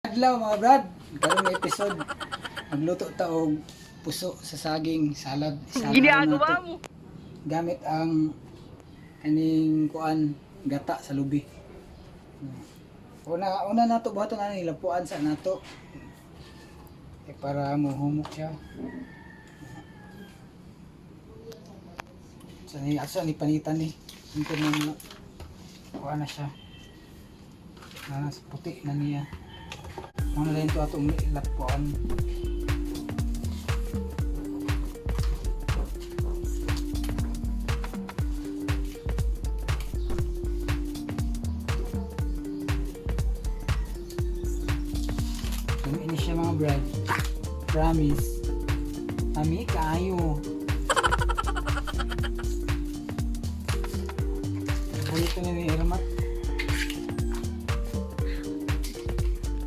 Adlaw, mga brad. Karong episode, magluto ta og puso sa saging salad. Salad Ginagawa mo. gamit ang kaning kuan, gata sa lubi. Una una nato buhaton ani, lapuan sa nato. Eh, para mohumok siya. Sa ni asa ni panitan ni. Ito na kuan na siya. Na puti na niya. Muna rin to atong lapuan. Dami ni siya, mga brad. Promise. Ami kaayo. Paborito ni Irma.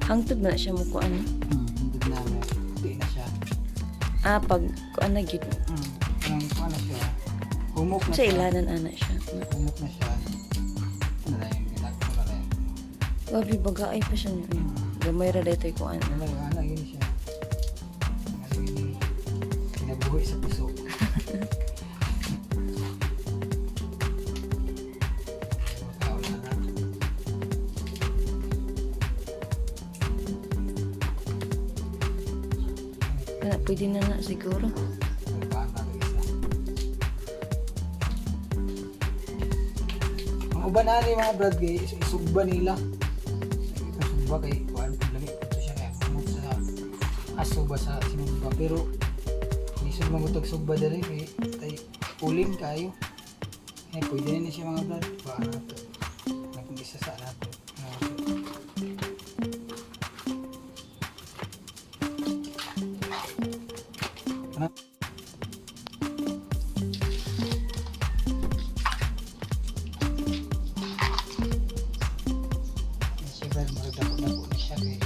Hangtod na siya mo kuan. Hindi na may puti na siya. Ah, pag kuan na gyud. Parang kuan na siya. Humok na Sa siya. ilanan ana siya. Humok na siya. Ito na lang yung ginagawa ko na lang. Grabe bagaay pa siya niya. Gamay ra daytoy kuan. Ano lang, ano yun siya. Ano yun, kinabuhi sa puso. Tao na na. Kana pwede na na siguro. Pagkaan na isa. Ang uban na ni mga brad kay isugba nila. Ito sugba kay kuan pag lami ito siya kay kumot sa aso ba sa sinugba, pero lisod man gutog sugba diri kay tay ulim kayo. Eh, pwede na ni siya, mga brad. Kuan na to. Nag-umpisa sa nato. Ano? Siya brad, murag dako-dako na siya kay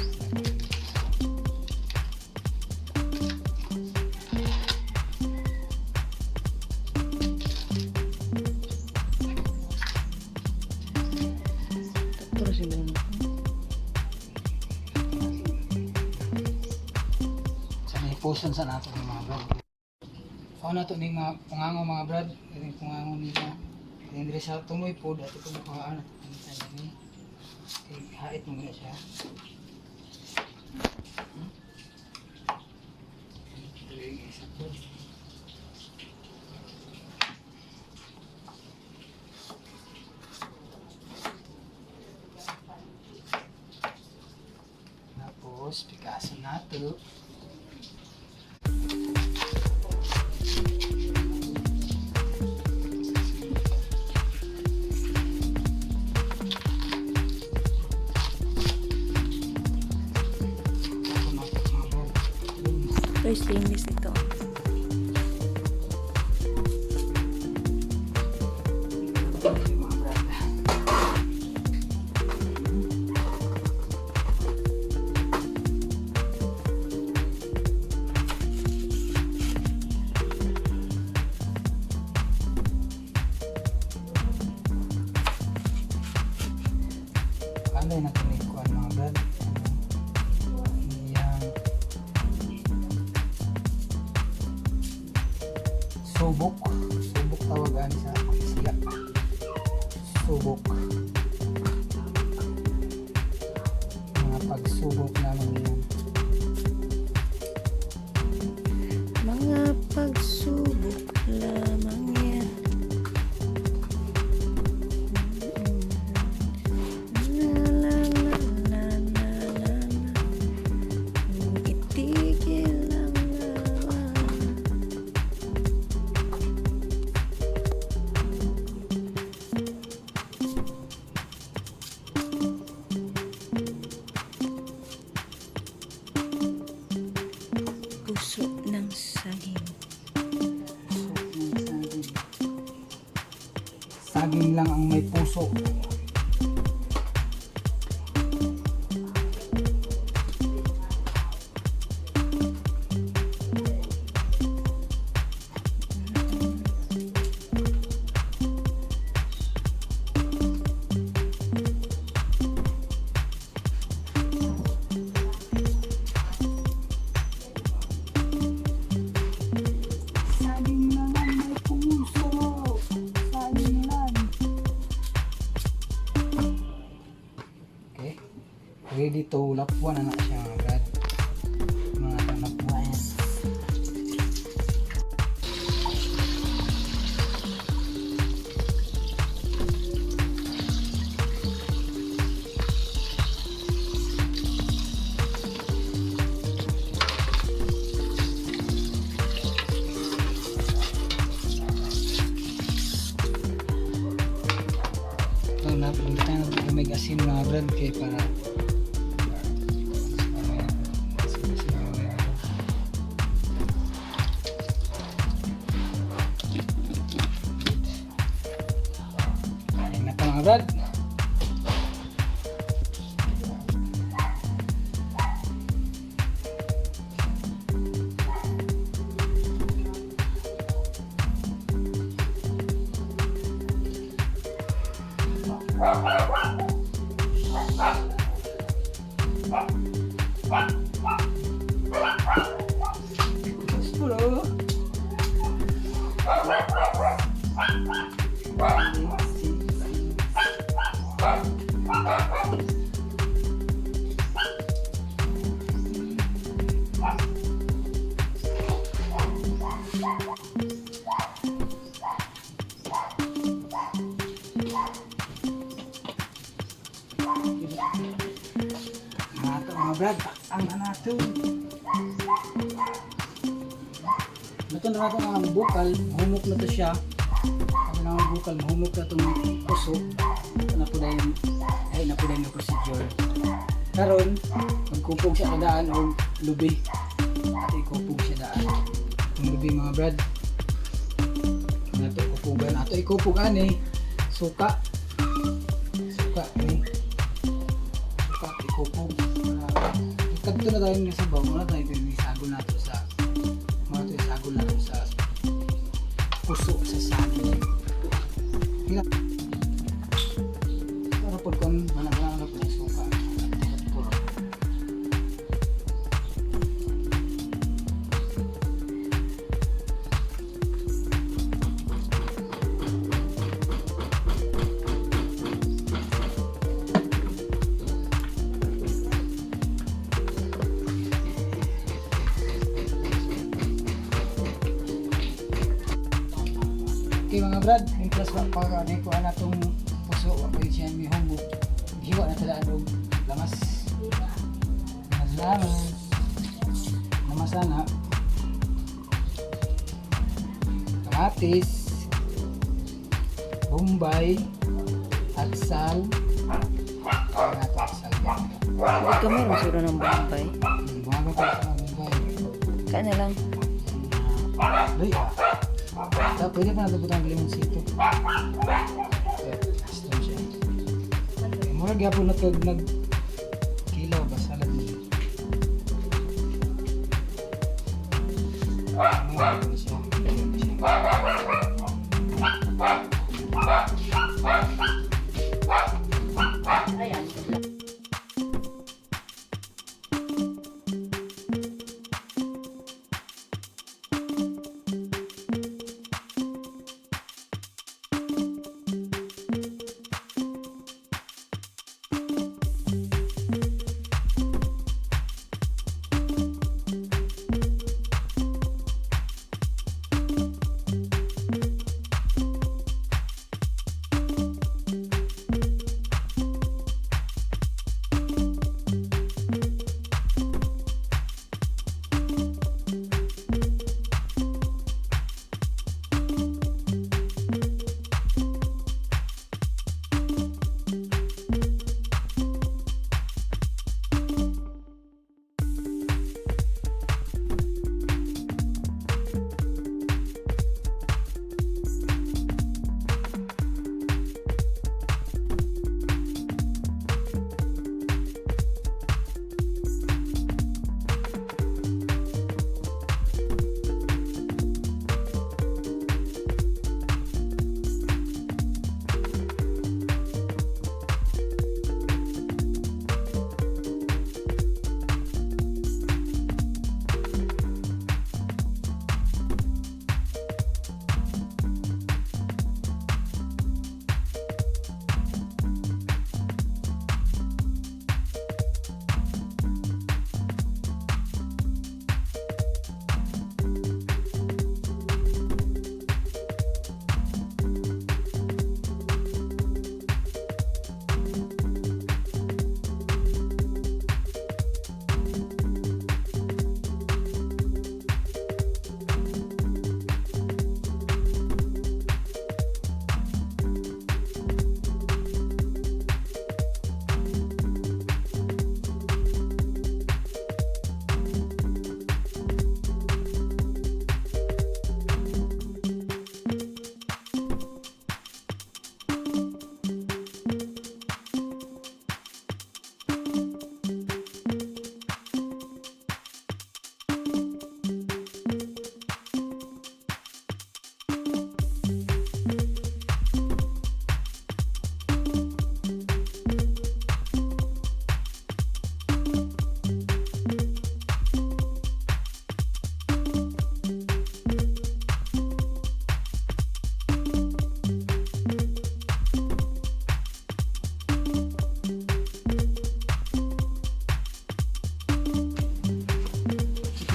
Pero siguro na. Sa may puson sa nato ng mga brad. So nato ni mga pungango, mga brad, ini pungango nila. Kaya diri sa tumoy pod ato kung kuhaan ato panitan ni. Kay hait mo gina siya. Diri yung isa pod. Tapos, pikaso nato. Ito nato, mga brad. Pero stainless ito. Ito, mga brad. Ano yung natuloy ko, mga brad? Ano? Iyang subok. Subok tawagan sa siya. Subok. Mga pagsubok naman yan. Mga pagsubok lamang yan. La la la la la la la. Itigil ang laban. Puso ng saging. Puso ng saging. Saging lang ang may puso. Dito, lapwan na na siya, mga brad. Mga lapwan. Ito na, punta na may asin, mga brad, kay para Ayan na pa, mga brad. Puro. Nato, mga brad, ang nato. Ito na nato ang bukal, humok na to siya. Ang na ang bukal, humok na itong puso. Ito na po dahil, ay na po dahil yung procedure. Karon, magkupog siya kadaan o lubi. At ikupog siya daan. Ang lubi, mga brad. Nato kupugan. Ato ikupog ani, suka. Suka ni. Suka ikupog. Kadto na tayo nga sabaw, muna tayo isagol nato sa mga to, isagol nato sa puso sa saging. Hila. Pero pag kung managana na po yung suka, at puro. Okay, mga brad, yung plus wa pa ka ko ana tong puso wa pa siya may humbo. Hiwa na tala og lamas. Lamas, lamas. Lamas ana. Kamatis. Bombay. Atsal. Ano to, atsal? Uy, kami rin sura ng Bombay. Bumaga pa sa Bombay. Kain na lang. Uy, ah. Pwede pa natin butang limonsito. Gusto siya. Mura gyapon na tog nag kilaw ba salad ni. Mura gyapon siya. Gyapon siya.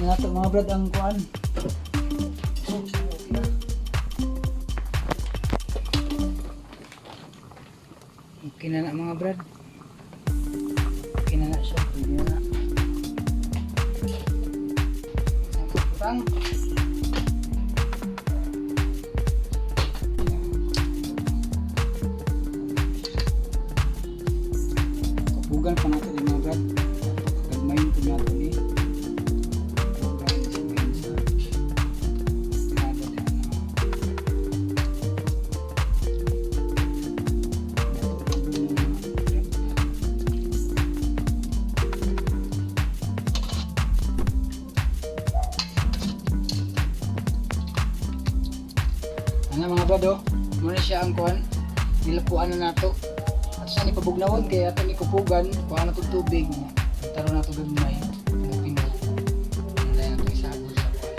Na nato, mga brad, ang kuan. So, okay na. Okay na na, mga brad. Okay na na siya. Pwede na na. Butang. Kupugan pa nato ni, mga brad. Gagmayin po nato ni. Kupugan sa sa grada din na. Ano, mga brad, oh, muna siya ang kuan. Nilapuan na nato. At sa ni pabugnawon kay ato ni kupugan, kuha na tong tubig. Taro na to gamay. Okay na. Anday na to isabol sa kuan.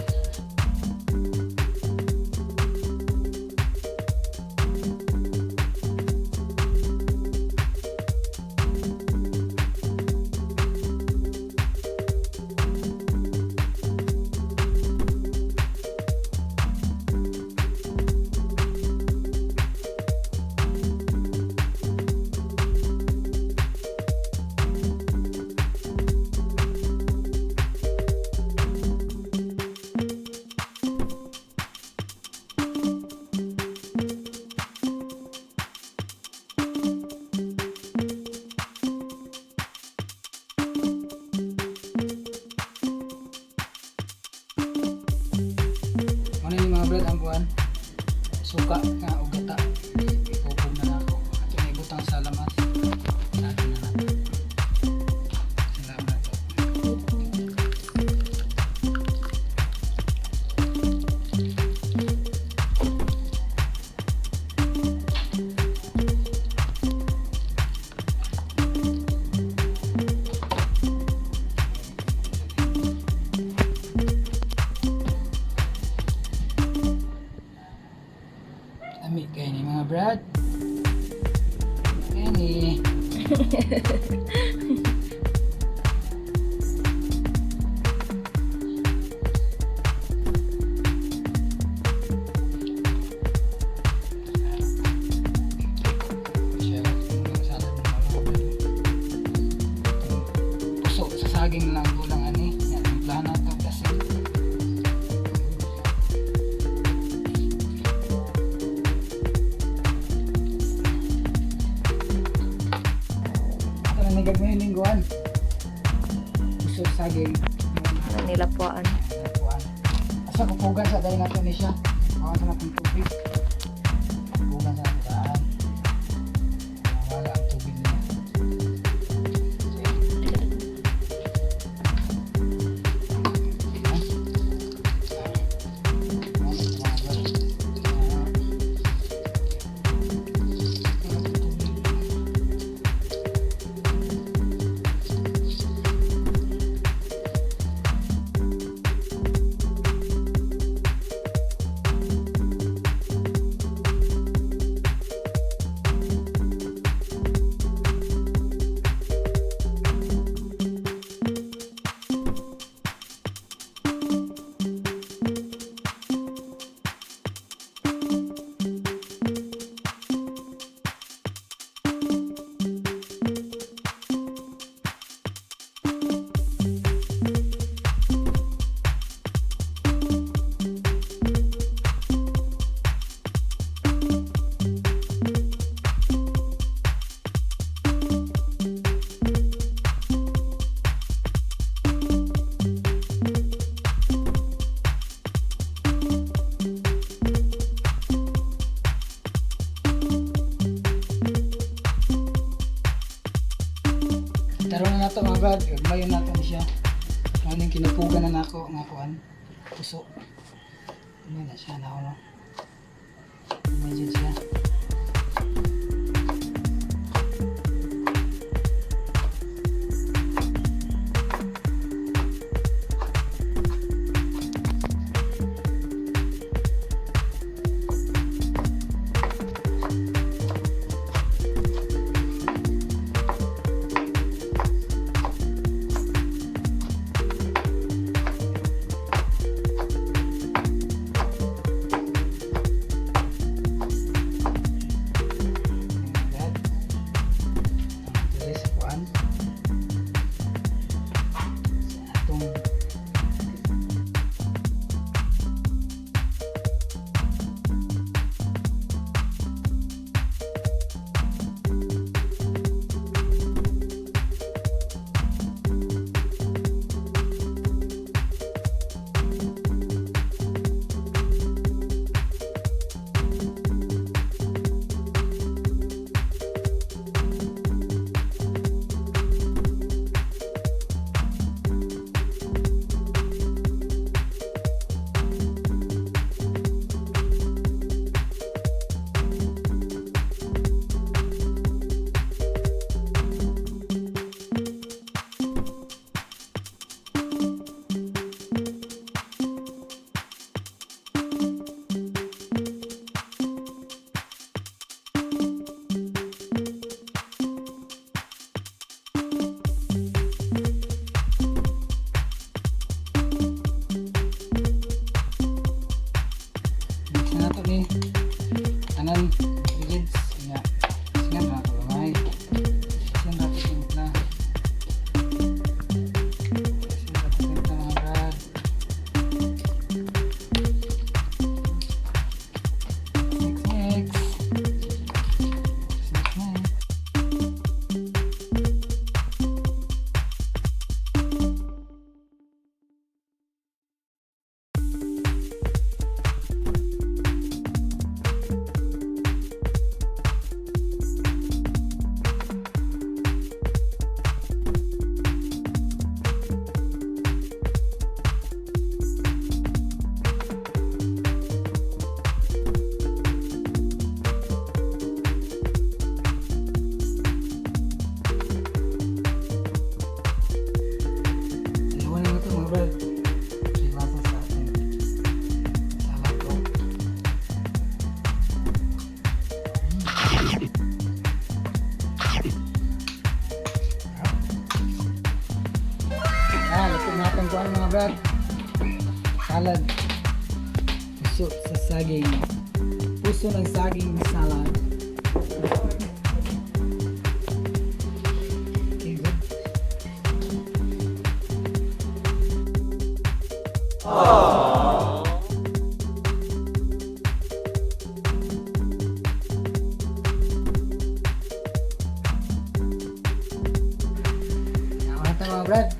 Ano yung, mga brad, ang kuan? Suka nga o gata. Ipupog na nako. Ato na ibutang sa lamas. Sa atin na nato. Salamat to. Ami kayo ni, mga brad. Ayan eh. Siya, yung salad ng mga brad. Puso, sa saging lang kulang ani. Yan, timplahan nato kasi. Ito na nagagmay lingguan. Puso saging. Ano nilapuan. Kuan. Asa kupugan sa dahil nato ni siya. Awan sa natong tubig. Kupugan sa nato daan. Wala ang tubig niya. Taron na nato, mga brad, gagmayon nato ni siya. Ano yung kinapugan na nako nga kuan. Puso. Ano na siya na ako, no? Imagine siya. Itong kuan, mga brad. Salad. Puso sa saging. Puso ng saging salad. Okay, good. Yaman na mga brad.